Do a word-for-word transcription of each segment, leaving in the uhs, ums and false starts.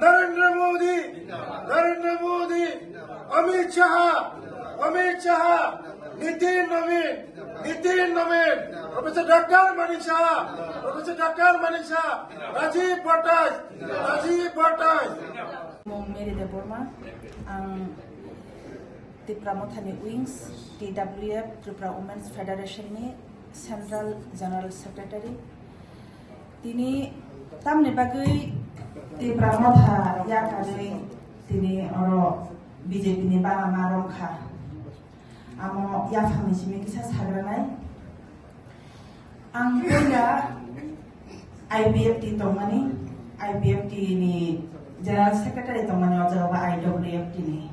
Narendra Modi, Narendra Modi, Amit Shah, Amit Shah, Nitin Nabin, Nitin Nabin, Professor Doctor Manik Saha, Professor Doctor Manik Saha, Rajiv Bhattacharyya, Rajiv Bhattacharyya. Mung Mary Debbarma, ang Tipra Mothani Wings, T W F, Tripura Women's Federation ni Central General Secretary. Tini tamni bagwi Tipra Motha yakarwi tini oro B J P ni bana ma romkha. Amo yaphangni simi kisa sagranai. Ang puila I B F T tongmani, I B F T ni General Secretary tongmani, o jaga ba I W F T ni.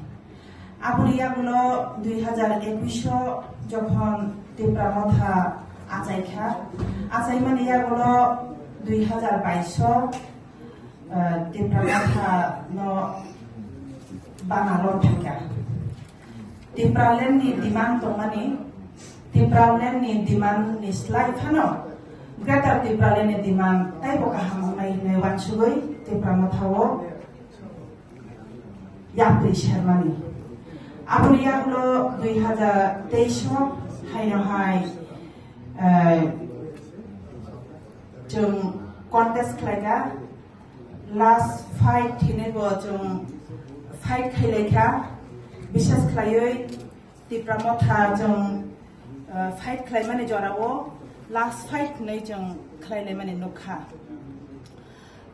Aboni yagulo dui hazar ekush o jokhon Tipra Motha achaikha, achaimani yagulo dui hazar bais o, eh, Tipra Motha no bana romkha. Tipraland ni demand tongmani, Tipraland ni demand ni slai phano Greater Tipraland ni demand taibo kaham wngnai hinwi uansugwi Tipra Motha o yapri sermani. Aboni yagulo dui hazar teis o haino hai, eh, chwng contest khlaikha, last fight hinwi bo chwng fight khailaikha, bisas khlaiwi Tipra Motha chwng, eh, fight khlaimani jorao last fight hinwi chwng khlailaimani nukha.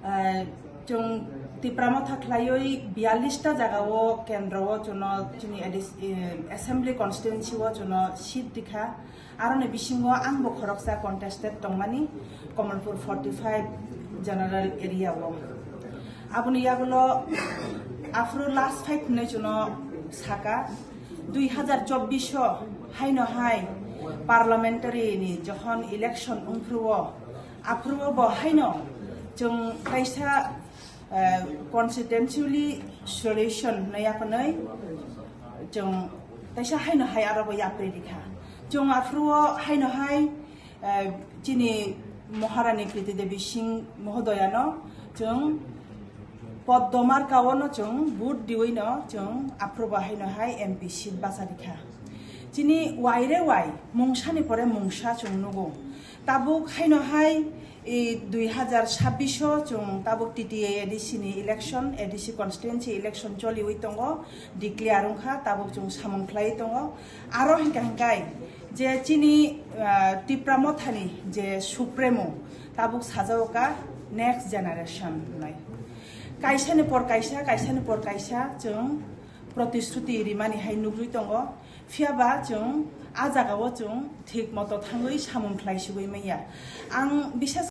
Eh, chwng Tipra Motha khlaiwi biyallis ta jagao kendro o chwngno chini A D C, eh, assembly constituency o chwngno seat rikha. Aroni bisingo angbo khoroksa contested tongmani Kamalpur forty five general area o. Aboni yagulo aphuru last fight hinwi chwngno saka, dui hazar chobbish o haino hai parliamentary ni jokhon election wngphuru o, aphuru o bo haino chwng kaisa, eh, constituency solution hinwi yakwnwi chwng kaisa haino hai aro bo yapri rikha. Chwng aphuru o haino hai, eh, chini Maharani Kriti Devi Singh mohodoyano chwng Poddo marka o no chwng vote diwi no chwng aphuru bo haino hai M P seat bacha rikha. Chini waire wai mungsani pore mungsa chwng nugo. Tabuk haino hai, i, dui hazar sabbish o chwng tabuk T T A A D C ni election, A D C constituency election choliwi tongo, declare wngkha, tabuk chwng samung khlaiwi tongo. Aro hinkha hinkhai je chini, ah, Tipra Mothani je Supremo tabuk sajao ka next generation hinwi. Kaisani por kaisa, kaisani por kaisa chwng protishruti rimani hai nugwi tongo. Phiya ba chwng a jagao chwng thik moto thangwi samung khlai sigwi manya. Ang bishes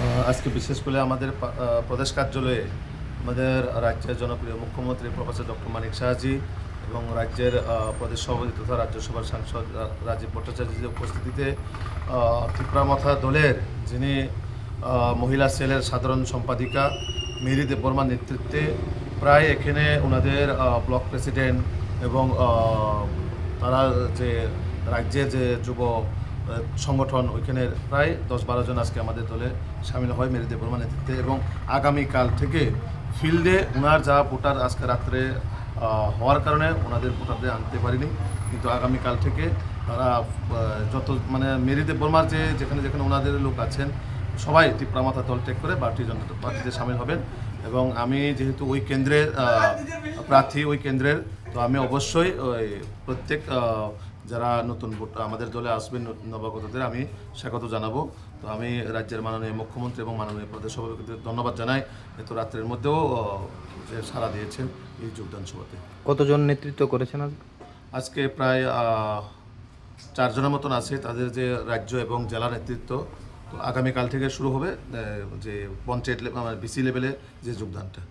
আহ, আজকে বিশেষ করে আমাদের পা-, আহ, প্রদেশ কার্যালয়ে আমাদের রাজ্যের জনপ্রিয় মুখ্যমন্ত্রী প্রফেসর ডক্টর মানিক সাহাজি এবং রাজ্যের, আহ, প্রদেশ সভাপতি তথা রাজ্যসভার সাংসদ রা-, রাজীব ভট্টাচার্যের উপস্থিতিতে, আহ, তিপ্রা মথা দলের যিনি, আহ, মহিলা সেলের সাধারণ সম্পাদিকা মেরি দেববর্মার নেতৃত্বে প্রায় এখানে ওনাদের, আহ, ব্লক প্রেসিডেন্ট এবং, আহ, তারা যে রাজ্যের যে যুব, আহ, সংগঠন, ওইখানে প্রায় দশ বারো জন আজকে আমাদের দলে সামিল হয় মেরি দেববর্মার নেতৃত্বে। এবং আগামীকাল থেকে ফিল্ডে ওনার যা ভোটার আজকে রাত্রে, আহ, হওয়ার কারণে ওনাদের ভোটারদের আনতে পারিনি, কিন্তু আগামীকাল থেকে তারা, আহ, যত, মানে, মেরি দেববর্মার যে যেখানে যেখানে ওনাদের লোক আছেন, সবাই তিপ্রা মথা দল ত্যাগ করে ভারতীয় জনতা পার্টিতে সামিল হবেন। এবং আমি যেহেতু ওই কেন্দ্রের, আহ, প্রার্থী, ওই কেন্দ্রের, তো আমি অবশ্যই ওই প্রত্যেক, আহ, যারা নতুন ভোট আমাদের দলে আসবেন, নতুন নবাগতদের আমি স্বাগত জানাবো। তো আমি রাজ্যের মাননীয় মুখ্যমন্ত্রী এবং মাননীয় প্রদেশ সভাপতিকে ধন্যবাদ জানাই, এত রাত্রের মধ্যেও, আহ, যে সাড়া দিয়েছেন এই যোগদান সভাতে। কতজন নেতৃত্ব করেছেন আজকে? আজকে প্রায়, আহ, চারজনের মতন আছে, তাদের যে রাজ্য এবং জেলা নেতৃত্ব। তো আগামীকাল থেকে শুরু হবে, আহ, যে পঞ্চায়েত লে-, মানে, বিসি লেভেলে যে যোগদানটা।